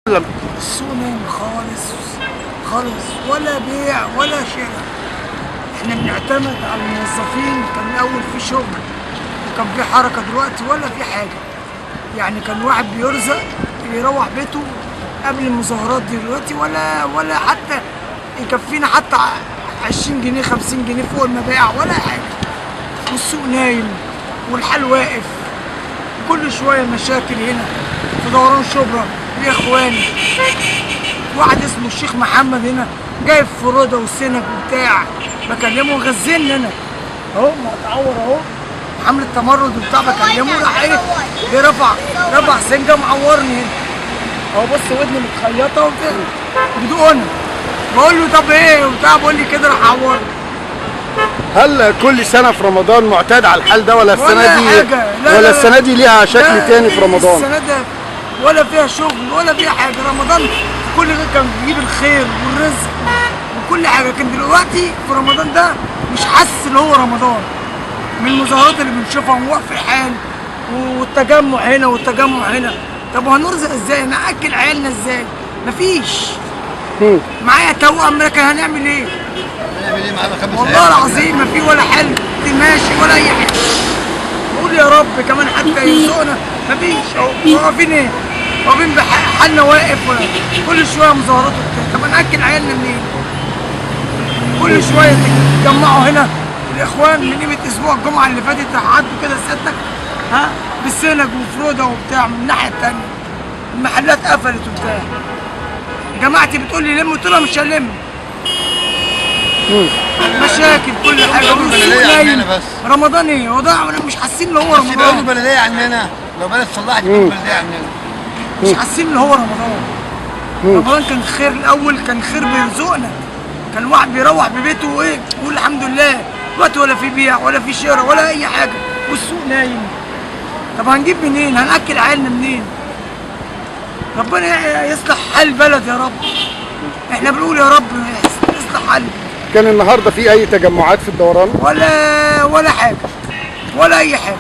السوق نايم خالص خالص، ولا بيع ولا شراء. احنا بنعتمد على الموظفين. كان الاول في شغل وكان في حركة، دلوقتي ولا في حاجة. يعني كان واحد بيرزق بيروح بيته قبل المظاهرات دي، دلوقتي ولا حتى يكفينا حتى 20 جنيه 50 جنيه فوق المبيع ولا حاجة. والسوق نايم والحال واقف، كل شوية مشاكل هنا في دوران شبرا. الاخوان واحد اسمه الشيخ محمد هنا جايب فرودة وسنك وبتاع، بكلمه غزلني انا اهو، متعور اهو، حملة تمرد وبتاع، بكلمه راح ايه جه رفع سنجه معورني هنا اهو، بص ودني متخيطه وبتاع بدقني. بقول له طب ايه وبتاع، بقول لي كده راح عورني. هل كل سنة في رمضان معتاد على الحال ده ولا السنة دي؟ لا ولا السنة دي ليها شكل تاني في رمضان؟ السنة ده ولا فيها شغل ولا فيها حاجة. رمضان كل ده كان بيجيب الخير والرزق وكل حاجة، لكن دلوقتي في رمضان ده مش حاسس ان هو رمضان من المظاهرات اللي بنشوفها ووقف الحال والتجمع هنا والتجمع هنا. طب وهنرزق ازاي؟ ناكل عيالنا ازاي؟ مفيش. معايا توأم، لكن هنعمل ايه؟ هنعمل ايه معانا 5 والله العظيم ما في ولا حل ماشي ولا اي حاجة. قول يا رب كمان حتى يرزقنا، مفيش. اهو واقفين ايه؟ واقفين بحالنا واقف، كل شوية مظاهرات وبتاع. طب هناكل عيالنا منين؟ كل شوية تتجمعوا هنا الاخوان من قيمة اسبوع الجمعة اللي فاتت راح عدوا كده سيادتك ها بالسنج وفروده وبتاع من الناحية الثانية، المحلات قفلت وبتاع. جماعتي بتقول لي لم، قلت لها مش هلم. مشاكل كل حاجة. رمضان ايه؟ وضع مش حاسين ان هو رمضان. بس بيقولوا بلديه عننا، لو بلد صلحت بيقولوا بلديه عننا. مش حاسين ان هو رمضان. رمضان كان خير الاول، كان خير بيرزقنا، كان واحد بيروح ببيته وايه يقول الحمد لله. دلوقتي ولا في بيع ولا في شراء ولا اي حاجة، والسوق نايم. طب هنجيب منين؟ هناكل عيالنا منين؟ ربنا يصلح حال البلد يا رب. احنا بنقول يا رب يصلح حال. كان النهارده في اي تجمعات في الدوران؟ ولا حاجة ولا اي حاجة.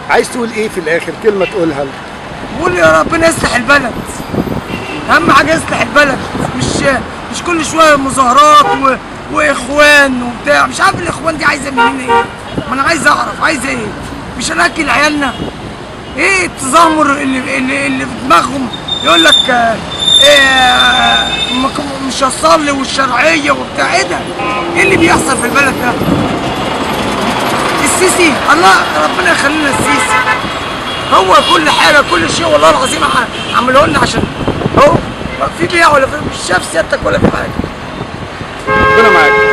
عايز تقول ايه في الاخر؟ كلمة تقولها. بقول يا ربنا يصلح البلد، اهم حاجة يصلح البلد، مش كل شوية مظاهرات واخوان وبتاع. مش عارف الاخوان دي عايزه مننا ايه؟ ما انا عايز اعرف عايزه ايه؟ مش هناكل عيالنا؟ ايه التذمر اللي في دماغهم؟ يقول لك إيه مش هصلي والشرعية وبتاع. ايه ده؟ ايه اللي بيحصل في البلد ده؟ السيسي الله ربنا يخلينا السيسي، هو كل حاجة كل شيء والله العظيم عملوه لنا، عشان هو في بيع ولا في مش شاف سيادتك ولا في حاجة. ربنا معاك.